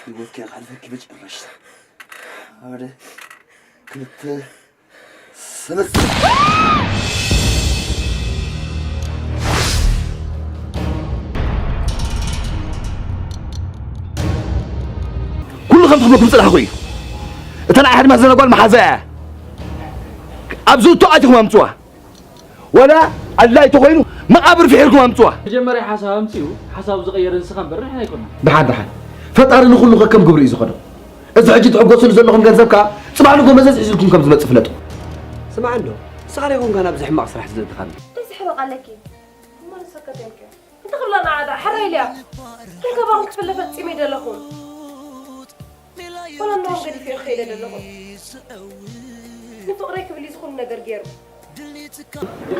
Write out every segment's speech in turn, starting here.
ህይወትኪ ክሓልፈኪ መጨረሽታ ሓደ ክልተ ሰለስተ። ኩሉ ከም ትኽብለኩም ጽናሕኩ እዩ። እታ ንዓይ ሃዲማ ዘላ ጓል መሓዛ እያ። ኣብዚ እቶ ኣቲኹም ኣምጽዋ። ወላ ኣድላይ ተኾይኑ መቓብር ፍሒርኩም ኣምጽዋ። መጀመርያ ሓሳብ ኣምጺኡ ሓሳቡ ዝቐየረ ንስኻ እምበር ንሕና ኣይኮናን። ደሓን ደሓን፣ ፈጣሪ ንኹሉ ከከም ግብሩ እዩ ዝኸዶ። እዚ ሕጂ ትሕጎስሉ ዘለኹም ገንዘብ ከኣ ጽባሕ ንግሆ መዘዝ ሒዙልኩም ከም ዝመጽእ ፍለጡ። ስማዕ እንዶ፣ ንስኻ ዶ ይኾንካ ናብዚ ሕማቕ ስራሕ ዝእትኻኒ? እንታይ ሕመቕ ኣለኪ? እሞ ንሰከት ኢልኪ። እንታይ ክብላ ንዓዳ? ሕራይ ኢልያ። ከይከባኹም ክፍለ ፈጺመ ኣይደለኹን። ኮነ ንኦም ገዲፈዮ ክኸይደ ዘለኹ። ንፍቕረይ ክብል እዩ ዝኾነ ነገር ገይሩ።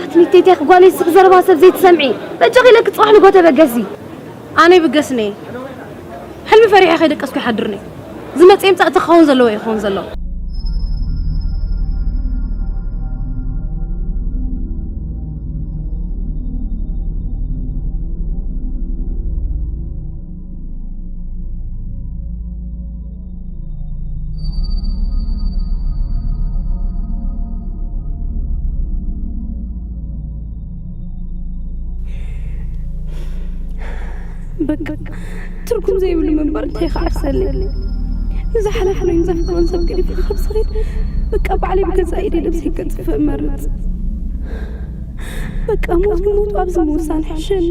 ኣትኒቴቴ ክጓለይ ስኽ ዘረባ ሰብ ዘይትሰምዒ። በጃኺ ኢለኪ ጽባሕ ንግሆ ተበገሲ። ኣነ ይብገስኒ። ሕልሚ ፈሪሐ ከይደቀስኩ ይሓድርኒ። ዝመጽእ ይምጻእ፣ እቲ ክኸውን ዘለዎ ይኸውን ዘሎ። በቃ ትርጉም ዘይብሉ ምንባር እንታይ ክዓርሰለይ? ንዝሓለፈ ወይ ንዘፍቅሮን ሰብ ገዲፈ ካብ ዝኸይድ፣ በቃ ባዕለይ ብገዛእ ኢደይ ነብሰይ ከጥፍእ እመርጽ። በቃ ሞት ንሞቱ ኣብዚ ምውሳን ይሕሸኒ።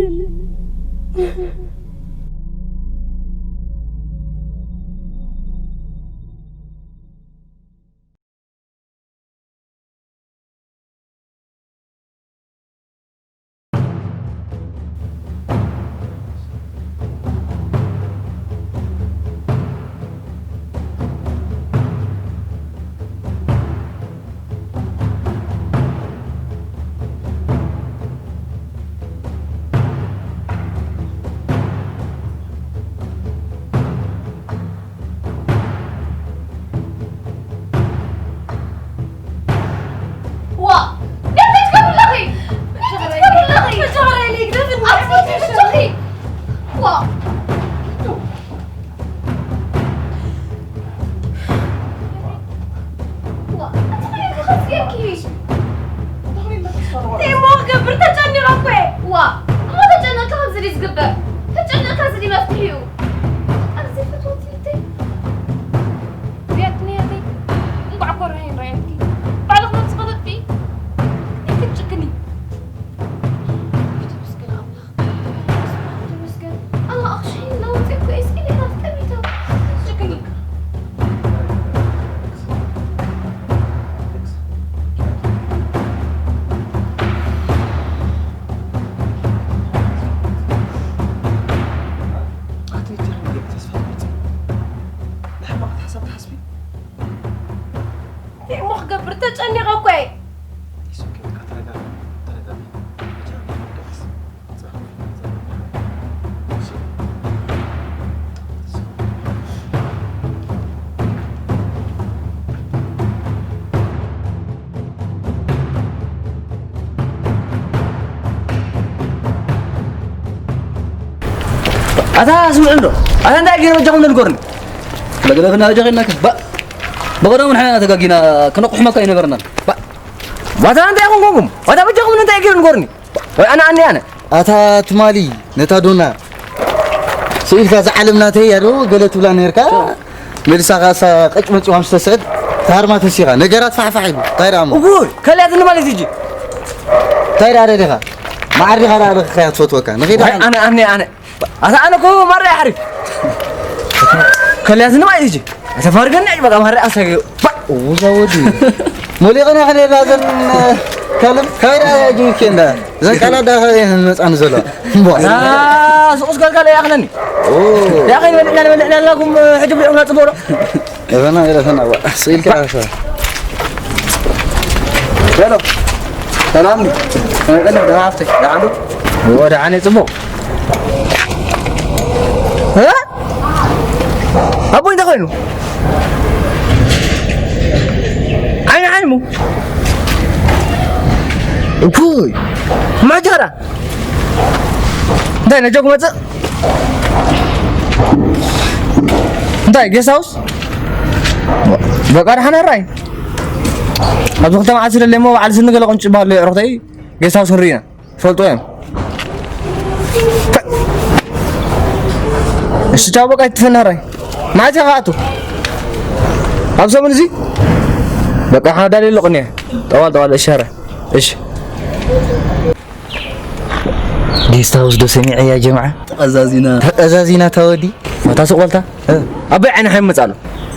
ዋ! እንታይ ትገብሪ ኣለኺ? እንታይ ትገብሪ ኣለኺ? መጀመርያ ኢለይ ግደፍኒ። ኣትፈትሒ ሕጂ። ዋ! ዋ! እንታይ ክኸስየኪ? እንታይ እሞ ክገብር? ተጨኒቐ እኮ እየ። ዋ! እሞ ተጨነቕካ ከምዚ ድዩ ዝግበር? ተጨነቕካ እዚ ድዩ መፍትሒኡ? ኣነ ዘይፈትዎ ትምህርተይ። ቢያትንያተይ እንቋዕ ኮረኔን ረኣየትኪ። ባዕልኽ ነብስኺ ተጥፍኢ። እንዴት ክትጭክኒ? ተመስገን ኣምላኽ። ተመስገን። ኣነ ኣኽሽሒን ለውጢ እኮ እየ ስኢለ ኢና ተጠሚታ። ትጭክኒ። ኣትኒቲ ከም ገለ ተስፋ ትቆርጺ። ንሕማቕ ሓሳብ ትሓስቢ? እንታይ እሞ ክገብር? ተጨኒቐ እኮ እየ። It's okay፣ በቃ ተረጋጊ፣ ተረጋጊ። መጀመርያ ደቅስ፣ ጽባሕ ኮፍ ኢልና ንዛረብ። እሺ? እሺ። ኣታ ስምዑ እንዶ፣ ኣታ እንታይ ገይረ በጃኹም ንገሩኒ። ለገለ ፍና በጃኹ ኢልናካ። ባ፣ ብቐደሙ ንሕና ተጋጊና፣ ክነቑሕመካ ኣይነበርናን። ባ፣ ዋታ እንታይ ኢኹም ኮንኩም? ዋታ በጃኹም እንታይ ገይሩ ንገሩኒ። ወይ ኣነ፣ ኣነ፣ ኣነ። ኣታ ትማሊ ነታ ዶና ስኢልካ እዛ ዓለም ናተይ እያ ዶ ገለ ትብላ ነርካ? መልሳ ካሳ ቀጭ መፂ ዋም ዝተስዕድ ታርማ ተሲኻ ነገራት ፋሕፋሕ ኢሉ። እንታይ ደኣ እሞ? እጉይ፣ ከልያትኒ ማለት እጂ። እንታይ ደኣ ደሊኻ? መዓር ዲኻ ደኣ ደኺኻ እያ ትፈትወካ። ንኺድ ወይ ኣነ፣ ኣነ፣ ኣነ። ኣታ ኣነ እኮ ማራ ይሓርፍ። ከልያትኒ ማለት እጂ። ኣታ ፋርገኒ በቃ ማራ ኣሳገ። ውዛ ወዲ። ሞሊቕና ከኔዳ ዘን ካልም ካይዳ ጅብኬ እንዳ ዘን ቃላ ዳ ኸ መጻን ዘሎ። እምቧ። ኣታ ሱቕስ ጋልጋል ያኽለኒ። ኦ። ያኸኝ በልዕና በልዕና ላኩም ሕጂ ብልዑና ጽቡቕ ዶ? ኤፈና ኤፈና ዋ ስኢልካ ኸ። ሄሎ። ሰላም። ከመይ ቀለብ ደህና ሃፍተይ? ደሓን ዶ? ወደ ዓኔ ጽቡቕ። እ? ኣቦይ እንታይ ኮይኑ? ዓይኒ ዓይሙ። እኩይ። ማጃራ። እንታይ ነጆ ክመጽእ? እንታይ ጌስት ሃውስ? በቃ ደሓን ኣራይ። ኣብዚ ክልተ መዓልቲ ደለይ እሞ በዓል ስኒ ገለ ቅንጭ በሃሉ የዕሩኽተይ ጌስት ሃውስ ንርኢ ኢና። ፈልጦ እዮም። እሺ ቻው በቃ ይትፈናራይ። ማዕዝ ኢኻ ኣቱ? ኣብ ሰሙን እዚ? በቃ ሓዳሊ ኣለኹ እኔ። ጠዋል ጠዋል እሺ ኧረ። እሺ። ጌስት ሃውስ ዶ ሰሚዐ ያ ጀምዓ? ተቐዛዚና። ተቐዛዚና ታወዲ? ማታ ሱቕ በልታ? እ። ኣበይ ዓይኒ ሓይመጽ ኣሎ?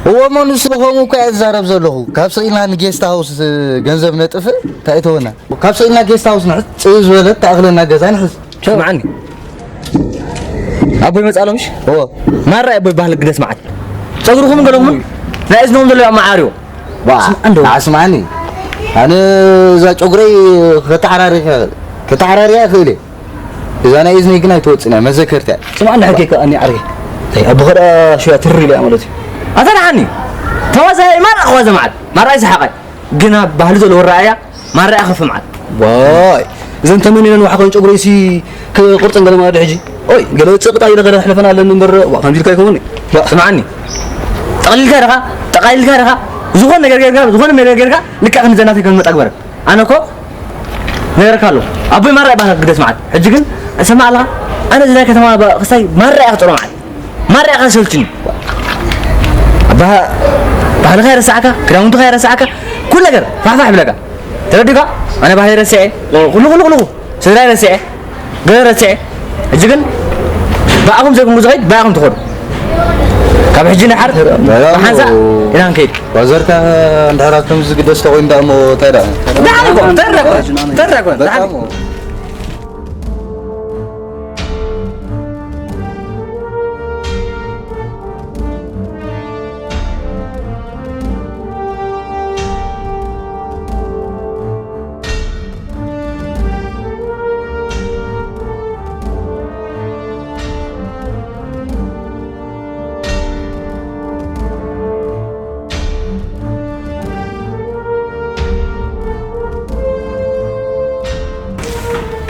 እዎ፣ እሞ ንሱ ከምኡ እኮ እየ ዝዛረብ ዘለኹ። ካብ ስቕ ኢልና ንጌስት ሃውስ ገንዘብ ነጥፍእ፣ እንታይ እተወና? ካብ ስቕ ኢልና ጌስት ሃውስ ንሕዝ፣ ጽእ ዝበለት ትኣኽለና ገዛ ንሕዝ። ስምዓኒ። ኣቦይ መጻ ኣሎ ምሽ? እዎ። ማራ ኣቦይ ባህሊ ግደስ መዓት። ጸጉርኹም ገለኹም ናይ እዝንኹም ዘሎ ኣብ መዓርዮ። ዋ፣ ስምዓ እንዶ። ንዓ ስምዓኒ። ኣነ እዛ ጨጉረይ ከተዓራርያ፣ ከተዓራርያ ይኽእል እየ። እዛ ናይ እዝነይ ግን ኣይትወጽእን እያ፣ መዘከርታ እያ። ስምዓ እንዶ ሕኬ ከኣ እኒ ዓርየ። እንታይ፣ ኣቦ ኸዳ ሽያ ትርር ኢለ እያ ማለት እዩ። ኣታ ንዓኒ። ተዋዛይ ማራ ክዋዘ መዓት። ማራ ይስሓቓይ። ግና ባህሊ ዘለዎ ረኣያ ማራ ይኸፍ መዓት። ዋይ። እዘን ተመኒነን ዋሕቆን ጨጉረይሲ ክቁርጽን ገለ ማለት ሕጂ። ኦይ፣ ገለ ጽቕጣ ኢለ ገለ ሕለፈን ኣለኒ እምበር፣ ዋ፣ ከምዚ ኢልካ ኣይከውን'ዩ። ዋ። ስምዓኒ። ጠቕሊልካ ዲኻ? ጠቓሊልካ ዲኻ? ዝኾነ ነገር ጌርካ፣ ዝኾነ ነገር ጌርካ፣ ልክዕ ከምዘናተይ ከም መጣግበር። ኣነ እኮ ነገርካ ኣለኹ። ኣቦይ ማራ ይባህል ግደስ መዓት። ሕጂ ግን እሰማዕ ኣለኻ? ኣነ እዚ ናይ ከተማ ባ-፣ ክስታይ ማራ እየ ክጥሮ መዓት። ማራ እየ ከሰልችኒ። ኣባ-፣ ባህልኻ ይረሳዕካ፣ ክዳውንትኻ ይረሳዕካ፣ ኩሉ ነገር ፋሕፋሕ ይብለካ። ተረዲእካ? ኣነ ባህለይ ረሲዐ፣ ኩሉ፣ ኩሉ፣ ኩሉ፣ ስድራይ ረሲዐ። ገለ ረሲዐ። ሕጂ ግን ብኣኹም ዘይኩን ዝኸይድ ብኣኹም ትኸዱ። ካብ ሕጂ ንሓር ብሓንሳእ ኢና ክንከይድ። ባዘርካ እንድሕር ኣብ ከምዚ ግደስ ተኾይኑ ደኣ እሞ እንታይ ደኣ? ደሓን እኮ፣ ተረዳ እኮ፣ ተረዳ እኮ፣ በቃ ደሓን። እሞ።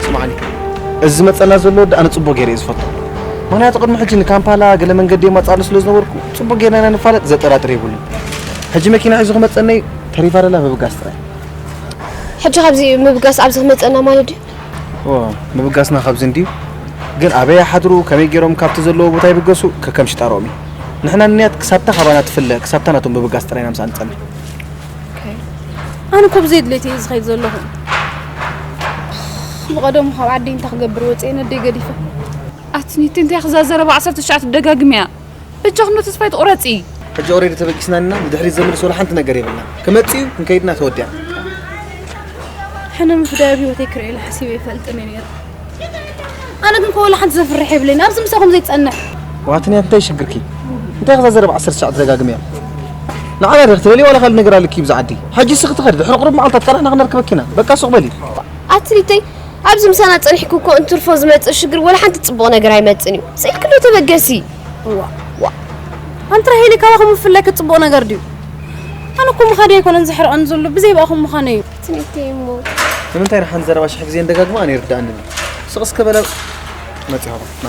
ስምዓኒ፣ እዚ ዝመጸና ዘሎ ወዲ ኣነ ጽቡቕ ገይረ እየ ዝፈቱ። ምኽንያቱ ቅድሚ ሕጂ ንካምፓላ ገለ መንገዲ የማጽኣሉ ስለ ዝነበርኩ፣ ጽቡቕ ገይርና ኢና ንፋለጥ ዘጠራጥር የብሉን። ሕጂ መኪና ሒዙ ክመጸኒ ተሪፋ ደላ ምብጋስ ጥራይ። ሕጂ ካብዚ ምብጋስ ኣብዚ ክመጸና ማለት ድዩ? ኦ፣ ምብጋስና ካብዚ እንድዩ። ግን ኣበይ ይሓድሩ፣ ከመይ ገይሮም ካብቲ ዘለዎ ቦታ ይብገሱ፣ ከከም ሽጣሮም እዩ። ንሕና ንንያት ክሳብታ ካባና ትፍለ፣ ክሳብታ ናቶም ምብጋስ ጥራይ ኢና ምሳኣ ንጸንሕ። ኦኬ። ኣነ እኮ ብዘይ ድሌት እየ ዝኸይድ ዘለኹ። ብቐደሙ ካብ ዓደይ እንታይ ክገብር ወፅየ ነደይ ገዲፈ። ኣትኒቲ እንታይ ክዛ ዘረባ ዓሰርተ ትሽዓተ ደጋግምያ። በጃኹም ዶ ተስፋ ኣይትቑረፂ። ሕጂ ኦሬዲ ተበጊስና ኢና፣ ንድሕሪት ዘምልስ ወላ ሓንቲ ነገር የብልና። ክመጽእ እዩ፣ ክንከይድና ተወዲኣ። ሕነ ምፍዳይ ኣብ ህይወተይ ክርእየሉ ሓሲበ ኣይፈልጥን እየ ነይረ። ኣነ ግን ከ ወላ ሓንቲ ዘፍርሕ የብለይን፣ ኣብዚ ምሳኹም ዘይጸንሕ። ዋትንያ እንታይ ሽግርኪ? እንታይ ከዛ ዘረባ ዓሰርተ ትሽዓተ ደጋግምያ? ንዓና ዶ ክትበሊ ዋላ ካልእ ነገር ኣለኪ ብዛ ዓዲ? ሕጂ ስኺ ትኸዲ፣ ድሕሪ ቁሩብ መዓልታት ቃላሕና ክነርክበኪ ኢና። በቃ ሱቕ በሊ። ኣትኒተይ፣ ኣብዚ ምሳና ጸኒሕኪ እኮ እንትርፎ ዝመጽእ ሽግር ወላ ሓንቲ ጽቡቕ ነገር ኣይመጽእን እዩ። ስኢልኪ ዶ ተበገሲ? እዋ፣ ዋ። ኣንቲ ራሄል ካባኹም ምፍላይ ክጽቡቕ ነገር ድዩ? ኣነ እኮ ምኻደይ ኣይኮነን ዘሕርቐኒ ዘሎ፣ ብዘይ ብኣኹም ምዃነይ እዩ። ትንእተይ እሞ። ንምንታይ ንሓንቲ ዘረባ ሽሕ ግዜ እንደጋግማ ኣነ ይርድኣኒ። ስቕ እስከ በላ መጺኻ ና።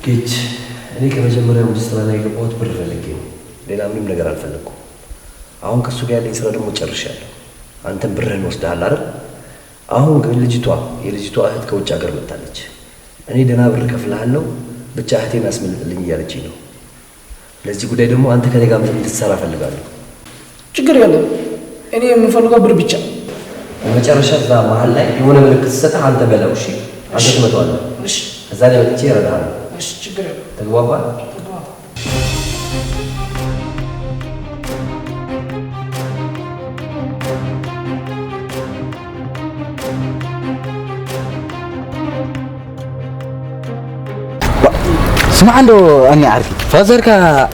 ጌች፣ እኔ ከመጀመሪያው እዚህ ስራ ላይ የገባሁት ብር ፈልጌ ነው። ሌላ ምንም ነገር አልፈለግኩም። አሁን ከሱ ጋር ያለኝ ስራ ደግሞ ጨርሻለሁ። አንተም ብርህን ወስደሃል አይደል? አሁን ግን ልጅቷ፣ የልጅቷ እህት ከውጭ ሀገር መጥታለች። እኔ ደህና ብር እከፍልሃለሁ፣ ብቻ እህቴን አስመልጥልኝ እያለችኝ ነው። ለዚህ ጉዳይ ደግሞ አንተ ከኔ ጋር እንድትሰራ እፈልጋለሁ። ችግር የለም። እኔ የምፈልገው ብር ብቻ። መጨረሻ እዛ መሀል ላይ የሆነ ምልክት ስሰጥህ አንተ በለው። እሺ፣ አንተ እሺ። ትመታዋለህ። እሺ። እዛ ላይ መጥቼ እረዳሃለሁ። እሺ፣ ችግር የለም። ተግባባን? ተግባባን። ስማዕ እንዶ፣ ኣኒ ዓርኪ፣ ፋዘርካ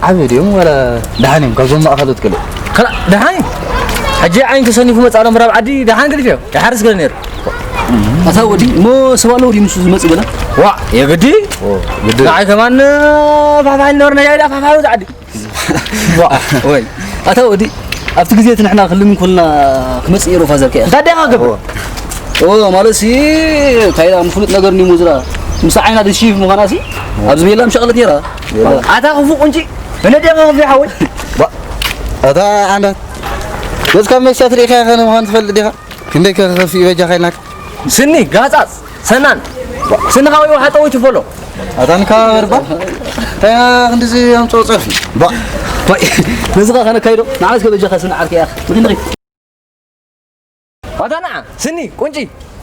ዓቢ ድዮም ዋላ ደሓን እዮም? ካብዞም ማእኸሎት ገለ? ከላ ደሓን እዩ። ሕጂ ዓይን ተሰኒፉ መጻ ኣሎ ምዕራብ ዓዲ፣ ደሓን ገዲፍ እዮም። ይሓርስ ገለ ነይሩ። ኣታ ወዲ፣ እሞ ሰብ ኣለዎ ድዩ ምስኡ ዝመጽእ ገለ? ዋ፣ የግዲ? ኦ፣ ግዲ። ንዓይ ከማን ፋሕፋሕ ነበርና፣ ያይዳ ፋሕፋሕ ዝዓዲ። ዋ፣ ወይ። ኣታ ወዲ፣ ኣብቲ ግዜ እቲ ንሕና ክልም ኮልና ክመጽእ ነይሩ ፋዘር ከ። እንታይ ደኻ ገብር? ኦ፣ ማለት ሲ፣ እንታይ ኢላ ምፍሉጥ ነገር እንዲሙ ዝራ። ምስ ዓይና ድሺፍ ምዃና ሲ፣ ኣብዚ ቤላ ምሸቕለት ነይራ። ኣታ ክፉ ቁንጪ፣ እነ ደኻ ክፉ ሓወይ። ባ፣ ኣታ ዓንዳት። ገጽካ መስትያት ርኢኻ ኢኻ ንምዃኑ ትፈልጥ ዲኻ? ክንደይ ከ ክኸፍእ በጃኻ ኢልናካ? ስኒ፣ ጋጻጽ፣ ሰናን። ስኒ ካበይ ውሓጠ ወይ ትፈሎ? ኣታ ንካ በርባ። እንታይ ክንድዚ ኣምጽኦ ጸርፊ? ባ። ባይ። ነዚ ኸ ከነካይዶ? ንዓ እስከ በጃኻ ስኒ ዓርከይ ኣኽ። ንኺድ፣ ንኺድ። ኣታ ንዓ፣ ስኒ፣ ቁንጪ።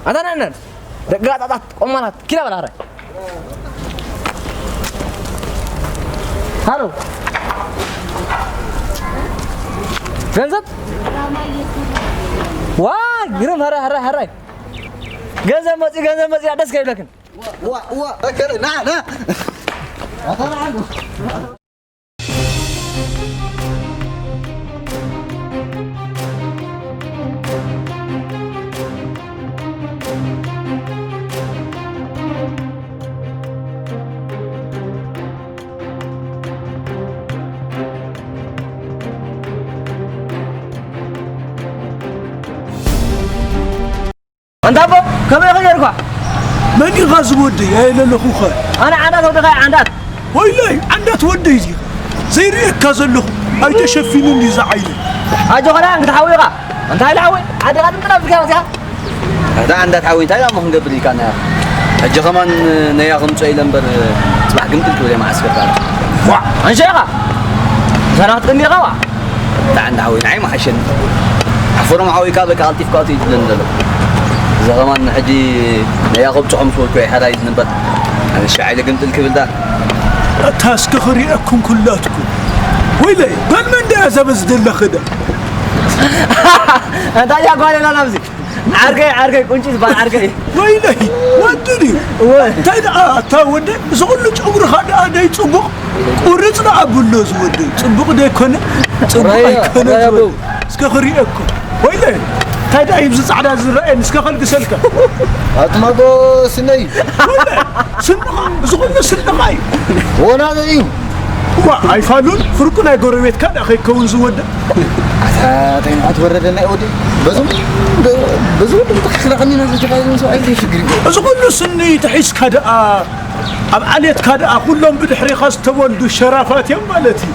ኣታ ንዓ፣ ንዓ። ደቂ ጋጣጣት፣ ቆማላት፣ ኪዳ በል፣ ኣረ። ሃሎ። ገንዘብ? ዋ፣ ግርም፣ ሃራይ፣ ሃራይ፣ ሃራይ። ገንዘብ መጺኡ፣ ገንዘብ መጺኡ፣ ደስ ከይብለክን። ዋ፣ ዋ፣ በከረ፣ ና፣ ና። ኣታ ንዓ። ኣንታ ኣቦ፣ ከመይ ኢኻ ነይርካ? መን ኢኻ ዝወደይ? ኣየለለኹኸ። ኣነ ዓንዳት ወደኻ ዓንዳት። ወይለይ፣ ዓንዳት ወደይ ዲኻ? ዘይርእየካ ዘለኹ ኣይተሸፊኑን እዩ ዝዓይነ። ኣጆኻ ደሓን ክትሓዊ ኢኻ። እንታይ ኢለ ሓወይ? ዓድኻ ድምጥና ብዚካ መጺኻ? ኣታ ዓንዳት ሓወይ፣ እንታይ ደኣ እሞ ክንገብር ኢልካና? ሕጂ ከማን ነያ ከምጽኦ ኢለ እምበር፣ ጽባሕ ግምጥል ክብል እየ መዓስከርካ። ዋዕ! ኣንሻ ኢኻ? ሰላም ክትቅኒ ኢኻ ዋዕ? ኣታ ዓንዳ ሓወይ፣ ንዓይ መሓሸኒ። ኣሕፈሮም ሓወይ ከኣ በቃ ቀልጢፍካ ኣትዩ እዩ ዝብለኒ ዘሎ። እዛ ከማን ሕጂ ነያ ከብጽሖም ዝበልኩ እየ፣ ሓራይ ዝንበር። ኣነ ሻዕ ኢለ ግምጥል ክብል ደኣ። ኣታ እስከ ክሪአኩም ኩላትኩም። ወይለይ፣ ጓል መን ደኣ እዛ በዚ ደላ ኸዳ? እንታይ እያ ጓል ኢላ ናብዚ? ዓርከይ፣ ዓርከይ፣ ቁንጪ ዝበሃል ዓርከይ። ወይለይ፣ ወዲ ድዩ? እወ። እንታይ ደኣ ኣታ ወደይ፣ እዚ ኩሉ ጨጉርኻ ደኣ ደይ ጽቡቕ? ቁርጽ ደኣ ብሎ እዚ ወደይ። ጽቡቕ ደይኮነ? ጽቡቕ ራያ፣ ኣይኮነ ራያ እዚ ወደይ። በው። እስከ ክርእየኩም። ወይለይ፣ እንታይ ደኣ ይብዚ ጻዕዳ ዝረኣየኒ? እስከ ከልግሰልካ። ኣትማጎ ስነይ። ወይለይ፣ ስንኻ፣ እዚ ኩሉ ስንኻ እዩ። ወናዘ እዩ። ዋ፣ ኣይፋሉን ፍርቁ ናይ ጎረቤትካ ደኣ ከይከውን ዝወደ። ኣታ፣ እንታይ ዓይነት ወረደ ናይ ወዲ? በዞም፣ በዚ ወዲ ብትኽክለኸኒ ናዘ ጀኻ ዝምስው ኣይተይ ሽግር እዩ። እዚ ኩሉ ስኒ ተሒዝካ ደኣ፣ ኣብ ዓሌትካ ደኣ ኩሎም ብድሕሪኻ ዝተወልዱ ሸራፋት እዮም ማለት እዩ።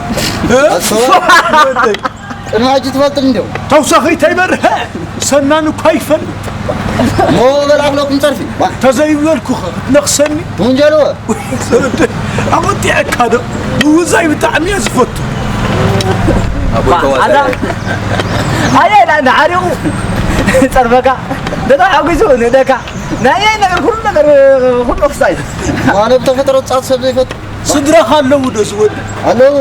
እ? ኣሰባ። ወደይ። ቅድሚ ሕጂ ትፈልጥኒ እንዲኹም። ተውሳኺ ተይበርሀ ሰናን እኳ ይፈልጥ። እሞ በል ኣኽለኩም ጸርፊ። ዋ። ተዘይበልኩኸ ክትነኽሰኒ? ትውንጀልዎ። ኣወዲዐካ ዶ? ምውዛይ ብጣዕሚ እየ ዝፈቱ። ኣቦይ ተዋሳኢ። ኣዛ-፣ ኣየ፣ ዳ-፣ ዳ-፣ ዓሪቑ ጸርፈካ። ደታ ሓጒሱ ንእደካ። ናይ ነገር፣ ኩሉ ነገር፣ ኩሉ ኦፍሳይድ። ኣነ ብተፈጥሮ ጻት ሰብ ዘይፈቱ። ስድራኻ ኣለዉ ዶ ዝወዲ? ኣለዎ።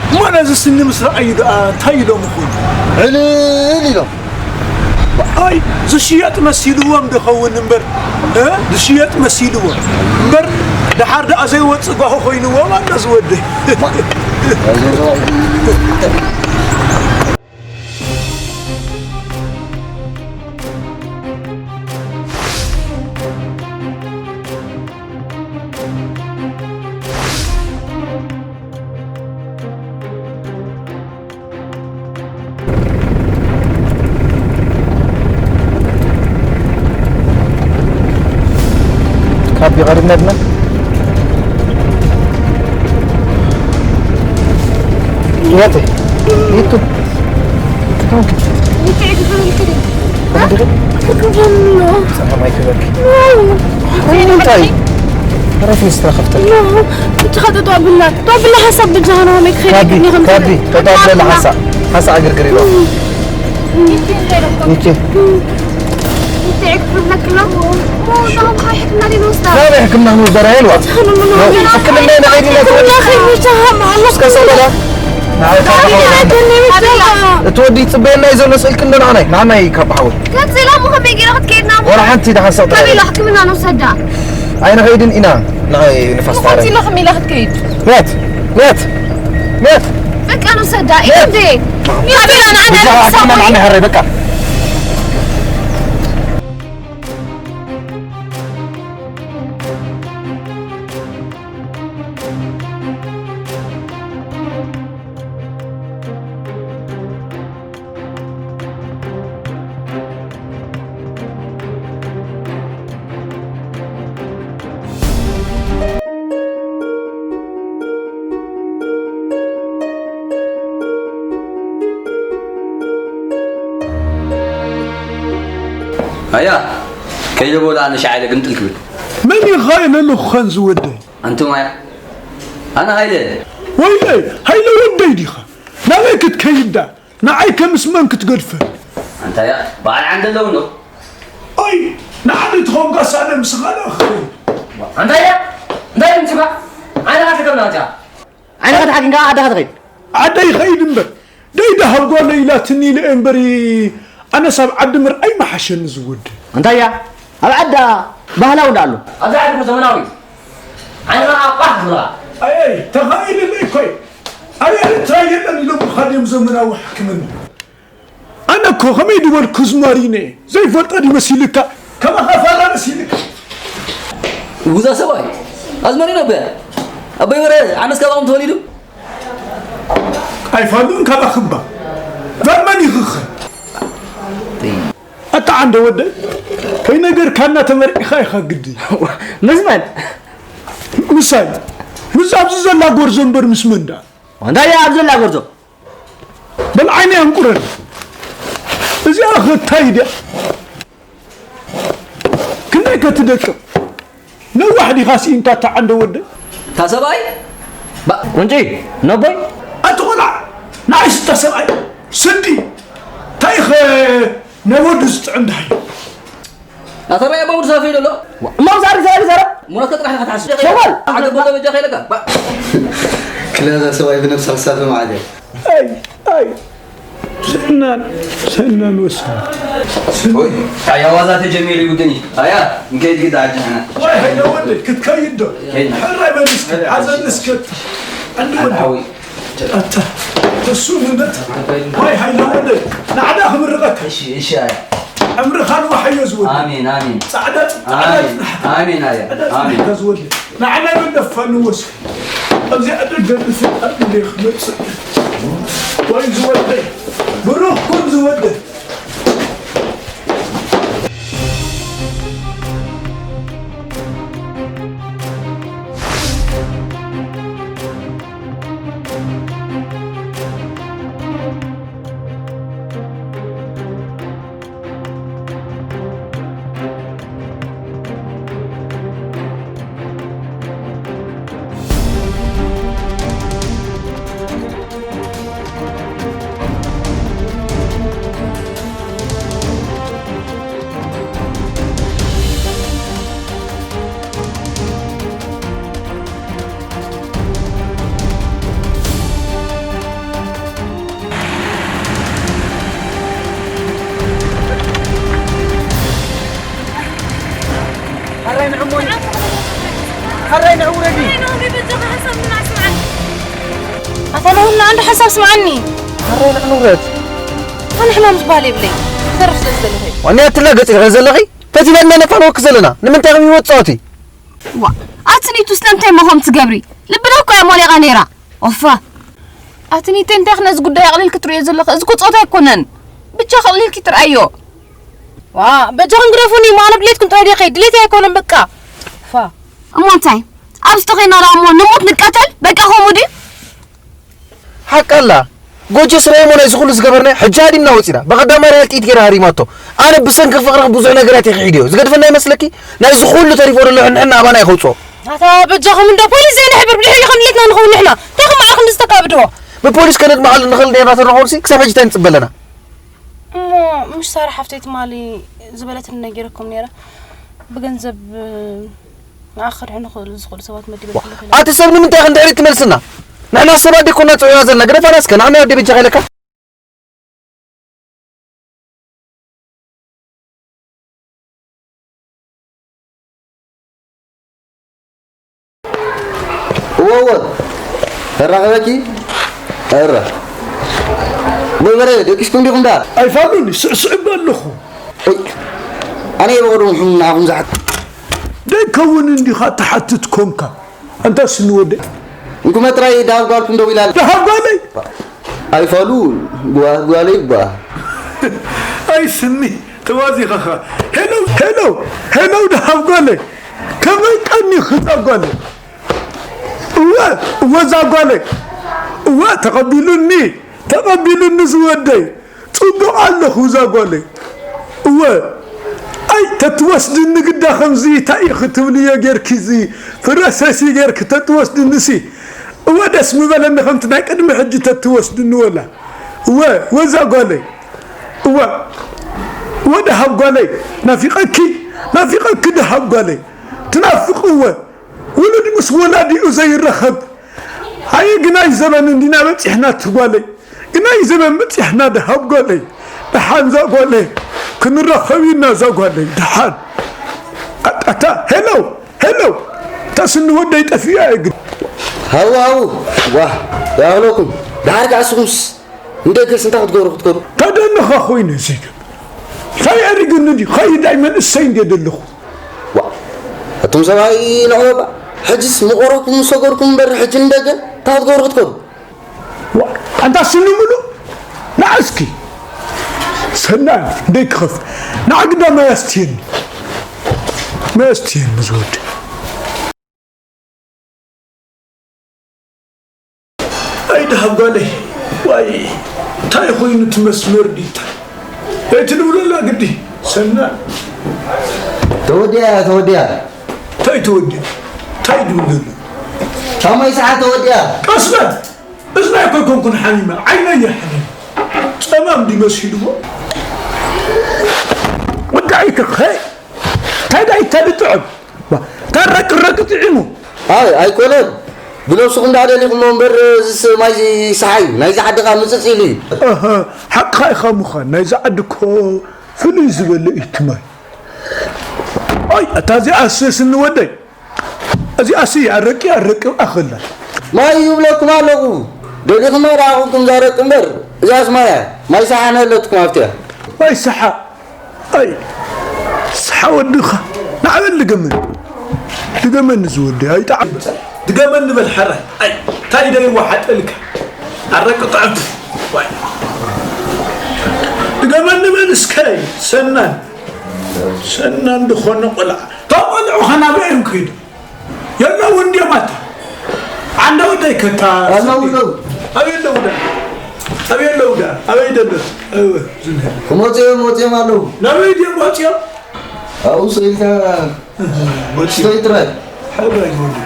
እሞ ነዚ ስኒ ምስ ረኣዩ ደኣ እንታይ ኢሎም ይኾኑ? ዕልል ኢሎም። ኣይ፣ ዝሽየጥ መሲልዎም ዶ ኸውን እምበር፣ እ? ዝሽየጥ መሲልዎም እምበር፣ ደሓር ደኣ ዘይወጽእ ጓሆ ኮይንዎም ኣሎ ዝወደይ። ካቢ ቀሪብና ድና? ياتي. يتو. يتو. يتعب بالكري. تفضلي. تفضل. سلام عليكم. እንታይ? ረፊ ስትረኸፍተ። ብቻ ኸጠጧ ብላ። ጧ ብላ ሓሳብ ብቻ ነው መክኸሪ። ካቢ፣ ካቢ፣ ተጧ ብላ ሓሳ። ሓሳ ኣገርግሪ ነው። ይቺ። ናበይ ሕክምና ክንወስዳ? ሕክምና ንወስዳ ራሄል ዋ። ሕክምና ንኸይድ ኢና። እስከ ሰው በላ። ንዓይ ካብ ሓወይ። እቲ ወዲ ይጽበየና እዩ ዘሎ፣ ስእልክ እንዶ ንዓናይ። ንዓናይ ካብ ሓወይ። ቀጺላ እሞ ከመይ ገይራ ክትከይድና እሞ? ወላ ሓንቲ ደሓን ሰው ካበይ ኢላ ሕክምና ንውሰዳ? ኣይንኸይድን ኢና። ንዓይ ንፋስ እሞ ታረይ። ቀጺላ ከመይ ኢላ ክትከይድ? መት፣ መት፣ መት። በቃ ንውሰዳ። መት። ኢንዴ። ካበይ ኢላ ንዓና ብቻ ንውሰዳ? ሕክምና ንዓናይ ሓረይ በቃ። ኣያ ከይደ ቦላ ኣነ ሻዓለ ግምጥል ክብል መን ኢኻ ኢለ ኣለኹ ኸን ዝወደይ? ኣንተ ማያ ኣነ ሃይለ ወይለይ ሃይለ ወደይ ዲኻ? ናበይ ክትከይዳ? ንዓይ ከምስ መን ክትገድፈ? ኣንታያ በዓል ዓንደ ኣለውኖ ኣይ ንዓዲ ትኾንካ ሳለ ምስኻ ዳኺ ኣንታያ እንታይ ምጽባ ዓይንኻ ተከብና ኣንታ ዓይንኻ ተሓኪንካ ዓድኻ ትኸይድ ዓደይ ኸይድ እምበር ደይ ደሃብ ጓለ ኢላትኒ ኢለ እምበሪ ኣነስ ኣብ ዓዲ ምርኣይ መሓሸኒ ዝወዲ ኣንታያ ኣብ ዓዳ ባህላዊ እንዳ ኣሎ ኣብዚ ዓዲ ዘመናዊ ዓይንኻ ኣቋሕ ዝብላ ኣይ ተኻኢልለይ ኮይ ኣብ ኤርትራ የለን ኢሎም ብኻድዮም ዘመናዊ ሕክምና ኣነ እኮ ከመይ ድበልኩ ዝማሪነ ዘይፈልጦ ድዩ መሲልካ ከማኻ ፋራ መሲልካ ውዛ ሰብኣይ ኣዝመሪኖ በ ኣበይ ወረ ኣነስ ካባኹም ተወሊዱ ኣይፋሉን ካባኽባ ቨርመን ይኽኸ ኣታ ዓንደ ወደ ከይነገርካና ተመርዒኻ ኢኻ ግዲ ምስ መን ምሳይ ምስ ኣብዚ ዘላ ጎርዞ እምበር ምስ መን ደኣ እንታይ እያ ኣብ ዘላ ጎርዞ በል ዓይነይ ኣንቁረኒ እዚኣ ኸ እንታይ ድያ ክንደይ ከትደቅቕ ነዋሕ ዲኻ ስኢንካ እታ ዓንደ ወደ እታ ሰብኣይ ቁንጪ ነቦይ ኣቲ ቆልዓ ንዓይ ስታ ሰብኣይ ስዲ እንታይ ኸ ናይ ወዱ ዝጥዕም ድሃዩ ኣተባየ በሙሉ ሰፊ ደሎ እሞ ዛሪ ዛሪ ዘረ ሙነከ ጥራሕ ኢኻ ትሓስብ ሸዋል ዓገብ በሎ በጃ ከይለካ ክለዛ ሰብኣይ ብነብሳ ክሳብ መዓልቲ ኣይ ኣይ ሰናን ሰናን ወሰን ኣያ ዋዛ ተጀሚሩ ይጉድኒ ኣያ ንከይድ ግዳ ኣጅሕና ወይ ሀይለ ወደ ክትከይድ ዶ ከይድና። ሕራይ በል እስኪ ሓዘን እስከ ኣንድ ወደ ሓዊ ኣታ እሱ ምንደት ወይ ሀይለ ወደ ናዕዳ ክምርቀካ እሺ እሺ ኣያ ዕምርኻ ንወሓዮ ዝወደ ኣሜን ኣሜን ጻዕዳ ጻዕዳ ኣሜን ይጽናሕካ ኣሜን ኣያ ጻዕዳ ኣሜን ይጽናሕካ ዝወደ ንዓና ይበል ደፋ ንወስኪ ኣብዚኣ ደገ ንፍጣር እንደ ክመጽእ ወይ ዝወደይ ብሩኽ ኩን ዝወደይ ሓራይ ንዕሞይ ሓራይ ንዕውረዲ ኣታ ለሁና አንድ ሐሳብ ስምዓኒ ሓራይ ንዕውረድ ኣነ ሕማም ዝበሃል የብለይ ተርፍ ስለ ዝደለኹ ዋንያ ትላገጽ ኢኺ ዘለኺ ፈቲና ኢና ነፋነወኪ ዘለና ንምንታይ ከም ህይወት ጸወቲ ዋ ኣትኒቱ ስለምንታይ መኾም ትገብሪ ልብና እኮ እያ ሞሊቓ ነይራ ኦፋ ኣትኒተ እንታይ ክነዚ ጉዳይ ኣቕሊልኪ ትርእዮ ዘለኺ እዚ እኮ ጾታ ኣይኮነን ብቻ ከቕሊልኪ ትርኣዮ ዋ በጃኹም ግደፉኒ እሞ ኣነ ድሌትኩም ጥራይ ድየ ከይድ ድሌት ኣይኮነን በቃ ፋ እሞ እንታይ ኣብዚ ተኾይና ደኣ እሞ ንሞት ንቀተል በቃ ከምኡ ድዩ ሓቃላ ጎጆ ስራይ ሞ ናይዚ ኩሉ ዝገበርናዮ ሕጂ ሃዲምና ወፂና። ብቐዳማይ ሪያል ጥይት ገይራ ሃሪማቶ። ኣነ ብሰንኪ ፍቕርኺ ብዙሕ ነገራት እየ ክሒደዮ። ዝገድፈና ይመስለኪ? ናይዚ ኩሉ ተሪፎ ዘሎ ሕንሕና ኣባና እየ ከውፅኦ። ኣታ በጃኹም እንዶ ፖሊስ ዘይንሕብር ብድሕሪኡ ከም ድሌትና ንኸውን ንሕና። እንታይ ከም በዓል ክንዲ ዝተካብድዎ? ብፖሊስ ከነድምዓሉ ንኽእል ኔርና ተንረኽቦምሲ ክሳብ ሕጂ እንታይ ንፅበ ኣለና? እሞ ምሽ ሳራ ሓፍተይ ትማሊ ዝበለትኒ ነጊረኩም ነይረ። ብገንዘብ ንኣኸድሑ ንኽእሉ ዝኽእሉ ሰባት መዲበልኩም ይኽእል። ኣቲ ሰብ ንምንታይ ኢኺ ንድሕሪት ትመልስና? ንሕና ሰባት ደይኮና ጽዑና ዘለና። ግደፋና እስከ፣ ንዓና ወዲ በጃኻ ኢለካ። እወ፣ እወ። ተራኸበኪ? እረ። በርበረ፣ ደቂስኩም ዲኹም ደኣ? ኣይፋሉን፣ ስዕስዕ እባ ኣለኹ። ኦይ፣ ኣነ እየ ብቕድሚኹም ንዓኹም ዝሓት-። ደይከውን እንዲኻ ትሓትት ኮንካ። ኣንታ ስኒ ወደይ። እንኩመ ጥራይ ደሃብ ጓልኩም ደው ኢላ ኣላ። ደሃብ ጓለይ? ኣይፋሉ፣ ጓ-፣ ጓለይ እባ። ኣይ ስኒ፣ ተዋዚኻኻ። ሄሎ፣ ሄሎ፣ ሄሎ፣ ደሃብ ጓለይ። ከመይ ቀኒኺ እዛ ጓለይ? እወ፣ እወ፣ እዛ ጓለይ። እወ፣ ተቐቢሉኒ፣ ተቐቢሉኒ ዝወደይ። ጽቡቕ ኣለኹ እዛ ጓለይ። እወ፣ ኣይ፣ ተትወስድኒ ግዳ ከምዚ እንታይ ኢኺ ትብልዮ ጌርኪ እዚ ፍረሰሲ ጌርኪ ተትወስድንሲ። እወ፣ ደስ ምበለኒ ከምቲ ናይ ቅድሚ ሕጂ ተትወስድኒ ወላ። እወ፣ እወ፣ እዛ ጓለይ። እወ፣ እወ፣ ደሃብ ጓለይ። ናፊቐኪ፣ ናፊቐኪ ደሃብ ጓለይ። ትናፍቕ እወ። ውሉድ ምስ ወላዲኡ ዘይራኸብ። ኣየ ግናይ ዘበን እንዲና በጺሕና እቲ ጓለይ። ግናይ ዘበን በጺሕና ደሃብ ጓለይ። ደሓን እዛ ጓለይ። ክንራኸብ ኢና እዛ ጓለይ። ደሓን። ኣታ፣ ሄሎ፣ ሄሎ። እታ ስኒ ወደይ ጠፊኣ እየ ግን። ሃው፣ ሃው። ዋ፣ ይኣኽለኩም። ደሓር ከኣ ንስኹምስ? ንደገስ እንታይ ክትገብሩ ክትከዱ? ተደንኻ ኮይኑ እዚ ግን። እንታይ ኣሪግኒ ድዩ? ኸይድ ኣይ መንእሰይ እንድየ ዘለኹ። ዋ፣ ኣቱም ሰብኣይ ንዕወባ። ሕጅስ ምቆረኩም ሰገርኩም እምበር ሕጂ ንደገ እንታይ ክትገብሩ ክትከዱ? ዋ፣ ኣንታ ስኒ ሙሉ ንዓ እስኪ። ሰናይ፣ እንደይ ክኸፍ። ንዓ ግዳ ማይ ኣስትየኒ። ማይ ኣስትየኒ ዝወዲ። ኣይ ደሃብ ጓለይ፣ ዋይ፣ እንታይ ኮይኑ እቲ መስመር ዲታ? እንታይ ትድውለላ ግዲ? ሰና። ተወዲያ፣ ተወዲያ። እንታይ ተወዲያ? እንታይ ድውለሉ? ካብ ማይ ሰሓ ተወዲያ። ቀስ በል። እዝናይ እኮ ኣይኮንኩን ሓሚመ፣ ዓይነይ እየ ሓሚመ። ጸማም ድዩ መሲልዎ? ወዳኢትኸ እንታይ ደኣ ይተልጥዑ? ዋ፣ ታረቅረቅ ጥዒሙ። ኣይ፣ ኣይኮነን። ብነብስኹም ደኣ ደሊኹሞ እምበር፣ እዚስ ማይ ሰሓ እዩ። ናይዚ ዓዲ ኸኣ ምጽጽ ኢሉ እዩ። ኣሃ፣ ሓቅኻ ኢኻ ምዃን። ናይዚ ዓዲ እኮ ፍልይ ዝበለ እዩ እቲ ማይ። ኣይ፣ እታ እዚኣስ ስኒ ወደይ። እዚኣሲ ኣረቂ፣ ኣረቂ ኣኸላ። ማይ ይብለኩም ኣለኹ። ደሊኹማ ደኣ ኹንኩም ዛረቂ እምበር፣ እዚኣስ ማይ እያ። ማይ ሰሓ ነለትኩም ኣብቲያ። ማይ ሰሓ። ኣይ፣ ሰሓ ወድኻ። ንዓበል ድገመኒ። ድገመኒ ዝወዲ፣ ኣይጠዓም። ድገመኒ በል ሓራይ። ኣይ፣ እንታይ ኢደ ይወሓጠልካ? ኣረቂ ጥዕም። ዋይ። ድገመኒ በል እስከ፣ ሰናን። ሰናን ዝኾነ ቆልዓ። እቶም ቆልዑ ኸ ናበይ እዮም ከይዱ? የለውን ድዮም ኣታ? ዓንደ ወደይ ከታ ኣለዉ፣ ኣለዉ። ኣበይ ኣለዉ ዳ? ኣበይ ኣለዉ ዳ? ኣበይ ደሎ? እወ፣ ዝንሄ። ክመጹ እዮም፣ መጺኦም ኣለዉ። ናበይ ድዮም ወጺኦም? ኣብኡ ስኢልካ መጺኦም። ስተይ ጥራይ። ሓባይ ወዲ።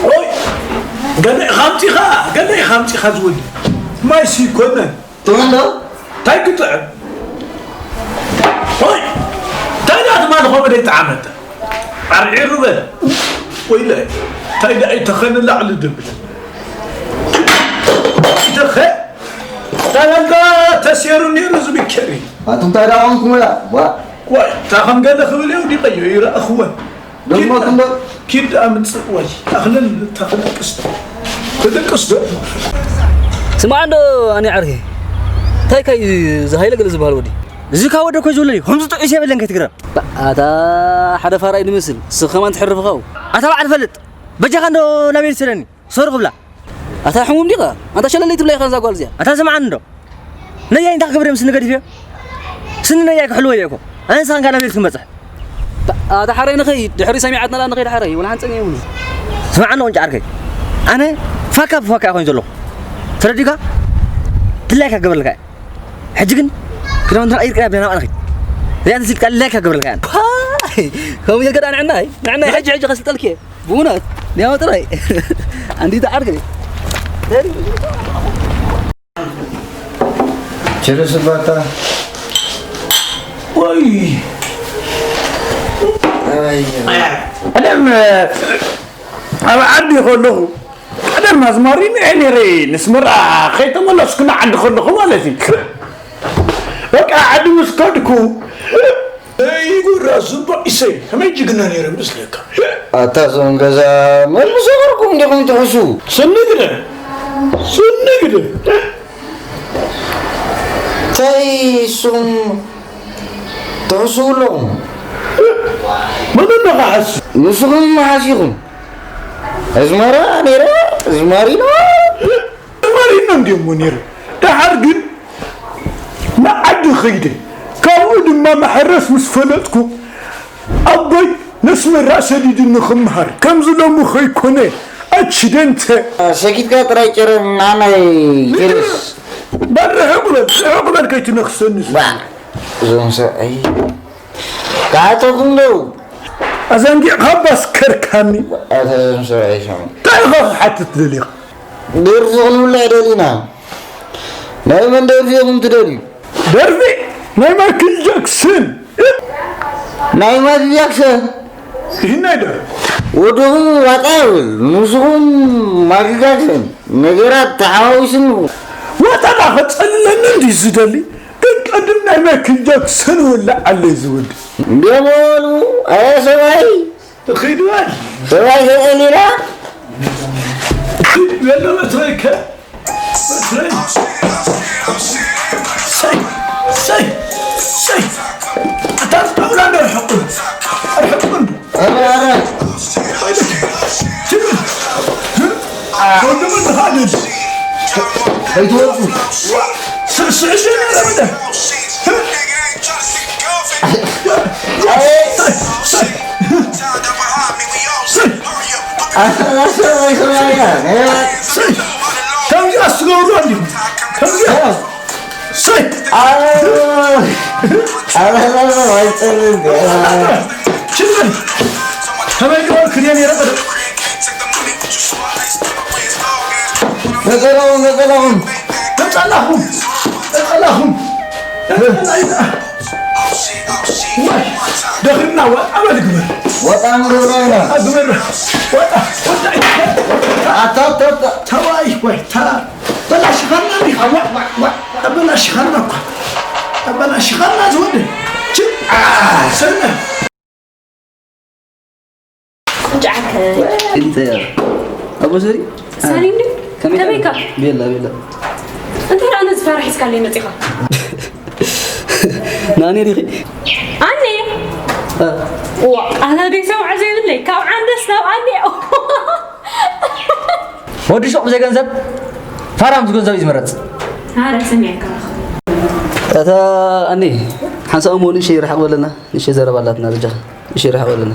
ኦይ፣ ገለ ኢኻ ኣምጺኻ፣ ገለ ኢኻ ኣምጺኻ ዝወዲ። ማይሲ ይኮነን። ጥዑም ዶ? እንታይ ክጥዕም? ሆይ! እንታይ ደኣ ትማሊ ኸምኡ ደይጠዓመት? ዓርዒሩ በለ። ወይለ፣ እንታይ ደኣ እዩ ተኸ ንላዕሊ ድብል? ተኸ? እንታይ ደኣ ተሴሩ ነይሩ ዝብከር እዩ። ኣቱም እንታይ ደኣ ኾንኩም እያ? ዋ። ዋይ፣ እንታይ ከም ገለ ክብል እየ ወዲቐዮ፣ ይረኣኽወን። ደሞ ኪድ፣ ክንዶ? ኪድ ኣምጽእ ወይ ኣኽልል ተኽልቅስ ዶ? ትድቅስ ዶ? ስማዕ እንዶ ኣነ ዓርከይ። እንታይ ካይ እዚ ሃይለ ገለ ዝበሃል ወዲ? እዚ ካብ ወደ ኮይ ዝውለድ እዩ። ከምዚ ጥዑስ የብለን ከይትግረም። ኣታ ሓደ ፋራይ ድመስል። ስኽ ከማን ትሕርፍኻው። ኣታ በዓል ፈልጥ። በጃኻ እንዶ ናበይ ትሰደኒ? ሶሪ ክብላ። ኣታ ሕሙም ዲኻ? ኣንታ ሸለለይ ትብላ ኢኻ እዛ ጓል እዚኣ። ኣታ ስምዓኒ እንዶ። ነያይ እንታይ ክገብር እዮም ስኒ ገዲፍዮ? ስኒ ነያይ ክሕልዎ እየ እኮ። ኣነ ንስኻን ካና ቤት ክንበጽሕ። ኣታ ሓራይ ንኸይድ፣ ድሕሪ ሰሚዓትና ንኸይድ ሓራይ፣ ወላ ሓንጸን የብሉ። ስምዓኒ ቁንጫ ዓርከይ። ኣነ ፋካ ብፋካ ኮይኑ ዘለኹ። ተረዲካ? ድላይካ ክገብረልካ እየ። ሕጂ ግን ክዳውንትና ቀይርና ብና ንኸይድ። እዚኣ ተሲልካ ድላይካ ክገብረልካ እየ። ከምኡ ጌርካ ንዕና ንዕና ሕጂ ሕጂ ከስልጠልክ እየ። ብእውነት ሊያወጥራይ። ኣንዲት ዓርክ። ችርስ ባታ። ወይ። ኣይ። ቀደም ኣብ ዓዲ ከለኹ፣ ቀደም ኣዝማሪኖ እየ ነይረ። ንስመራ ከይተመለስኩ ንዓዲ ከለኹ ማለት እዩ። በቃ ዓዲ ምስ ከድኩ፣ እይ ጉራ ዝባ ኢሰይ፣ ከመይ ጅግና ነይረ ምስለካ። ኣታ እዞም ገዛ መን ምሰገርኩም እንዲኹም ትሕሱ? ስኒ ግደ፣ ስኒ ግደ። እንታይ ንስኹም ትሕስዉ ኣለኹም? መን ኣለኻ ሓስ? ንስኹም መሓሲኹም። ኣዝመራ ነይረ፣ ኣዝማሪኖ። ኣዝማሪኖ እንዲሞ ነይረ። ደሓር ግን ንዓዲ ኸይደ። ካብኡ ድማ መሐረስ ምስ ፈለጥኩ፣ ኣቦይ ነስመራ ሰዲድኒ ክምሃር። ከምዚ ሎሚ ኸይኮነ፣ ኣክሲደንተ። ሰኪትካ ጥራይ ጨረር ንዓናይ ጀርስ። በል ርሕቕ በል፣ ርሕቕ በል ከይትነኽሰኒ። ባዕ፣ እዞም ሰብኣይ ክሓተኩም ደው። ኣዛንጊዕኻ ባስከርካኒ። ኣታ እዞም ሰብኣይ ሰሙ። እንታይ ኢኻ ክሓትት ደሊኻ? ደርፊ ክንብላ ደሊና። ናይ መን ደርፊ ኢኹም ትደልዩ? ደርፊ ናይ ማይክል ጃክሰን። ናይ ማይክል ጃክሰን? ይህናይ ደርፊ። ወድኹም ዋጣ ይብል፣ ንስኹም ማይክል ጃክሰን። ነገራት ተሓዋዊስኒ። ዋጣ ዳ ከጸልለኒ እንዲ ዝደሊ፣ ግን ቀድም ናይ ማይክል ጃክሰን ወላዓለይ ዝወዲ። እንዴ በሉ፣ ኣየ ሰብኣይ። ኺድ በል። ሰብኣይ ተቐሊላ። ኺድ በል በትረይከ። በትረይ። ሰይ፣ ሰይ፣ ሰይ። ኣታ ጣውላ እንዶ ርሕቁን። ርሕቁን። ኣረ፣ ኣረ። ኣይደክ። ትብል። ወንድም እንኻ ደል። ከይትወድቁ። ስዕስዕ ሽን ረመደ። ከምዚኣ ትገብሩ እንዲኹም። ከምዚኣ። ሰይ። ሽመል። ከመይ ገበርኩ ድየ ነይረ ቀደም? ነጸላኹም፣ ነጸላኹም። ነጸላኹም። ነጸላኹም። ነጸላ ኢና። ዋይ፣ ደኽርና ወጣ በል ግበር። ወጣ ንገብሮ ኢና። ወጣ ግበር። ወጣ፣ ወጣ። ኣታ፣ ኣታ፣ ኣታ። ተዋይ፣ ወይ፣ ተራ። በላሽኻና እንዲኻ። ዋ፣ ዋ፣ ዋ። ኣበላሽኻና እኳ። ኣበላሽኻና ዝወደ። ችም። አ፣ ሰነ። ቁጭ ዓርከይ። እንተ ኣቦ ሰሪ ሳሊም ድዩ? ከመይ ከመይካ? ቤላ ቤላ እንታይ ደኣ ነዚ ፋራ ሒዝካለይ መጺኻ? ናኒ ዲኺ ኣነ ዋ ኣነ ደይ ሰምዖ ዘይብለይ ካብ ዓንደስ ናብ ኣነ ወዲ ሹቕ ብዘይ ገንዘብ ፋራ ምስ ገንዘብ እዩ ዝምረፅ። ኣረ ስሚዕካ እታ ኣኒ ሓንሳእ እሞ ንእሽተይ ርሓቕ በለና ንእሽተይ ዘረባ ኣላትና በጃኻ። እሺ ርሓቕ በለና።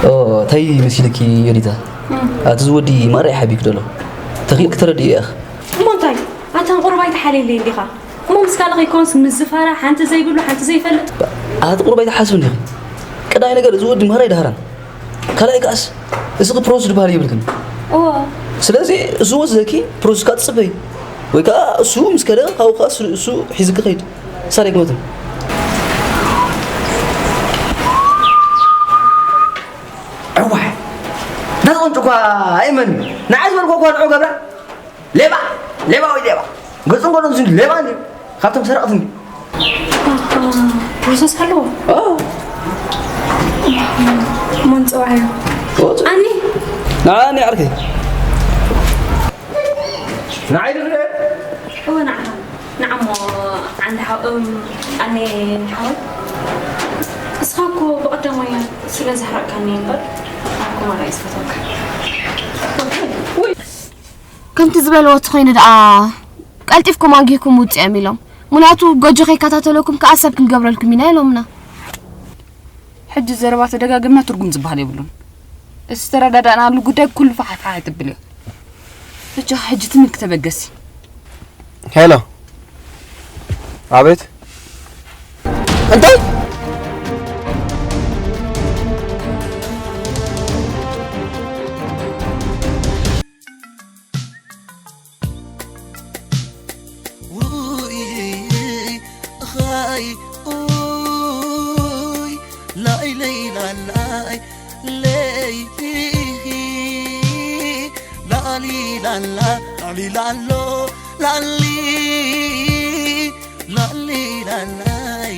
ኦ ታይ መሲልኪ ዮዲታ? ኣቲ ዝወዲ ማርያ ሓቢክ ደሎ ተኺል ክትረድእ ኢኻ። እሞ እንታይ ኣታ ቁሩብ ኣይትሓልየለይ እንዲኻ እሞ ምስ ካልእ ከይኮንስ ምስ ዝፋራ ሓንቲ ዘይብሉ ሓንቲ ዘይፈልጥ ኣቲ ቁሩብ ኣይትሓስብ እንዲኺ። ቀዳይ ነገር እዚ ወዲ ማርያ ይድሃራን ካልኣይ ከኣስ እስኺ ፕሮስ ዝበሃል የብልክን። እዎ ስለዚ እሱ ወስደኪ ፕሮስካ ትጽበይ ወይ ከዓ እሱ ምስ ከደ ካብኡ ከዓ እሱ ሒዝኪ ከይድ። ሳሬ ግመትን ዕዋይ ዳቆንጭ እኳ ኣይመን ንዓይ ዝበልኮ እኳ ንዑ ገብራ ሌባ ሌባ ወይ ሌባ ገጹን ጎኖን ዝን ሌባ እንዲ ካብቶም ሰረቕቲ እንዲ ፕሮሰስ ኣለዎ መንፅዋዕዮ ኣኒ ንዓኒ ዓርከይ ንዓይ ድፍረ እወ ንዓኻ ንዓሞ ዓንዲ ሓው ኣኒ ሓወይ እስኻ እኮ ብቐደም ወያ ስለ ዘሕረቕካኒ እምበር ኣኩማራ እዩ ዝፈተውካ ከምቲ ዝበልዎ ተኾይኑ ደኣ ቀልጢፍኩም ኣጊህኩም ውፅኦም ኢሎም ምክንያቱ ጎጆ ከይከታተለኩም ከዓ ሰብ ክንገብረልኩም ኢና ኢሎምና ሕጂ ዘረባ ተደጋገምና ትርጉም ዝበሃል የብሉን እቲ ዝተረዳዳእናሉ ጉዳይ ኩሉ ፋሕፋሕ ኣይትብል እዮ ብቻ ሕጂ ትም ክተበገሲ። ሄሎ። ኣቤት። እንታይ? ኻይ ኡይ ላይለይ ላላይ ለይ ላሊ ላላ ላሊ ላሎ ላሊ ላሊ ላላይ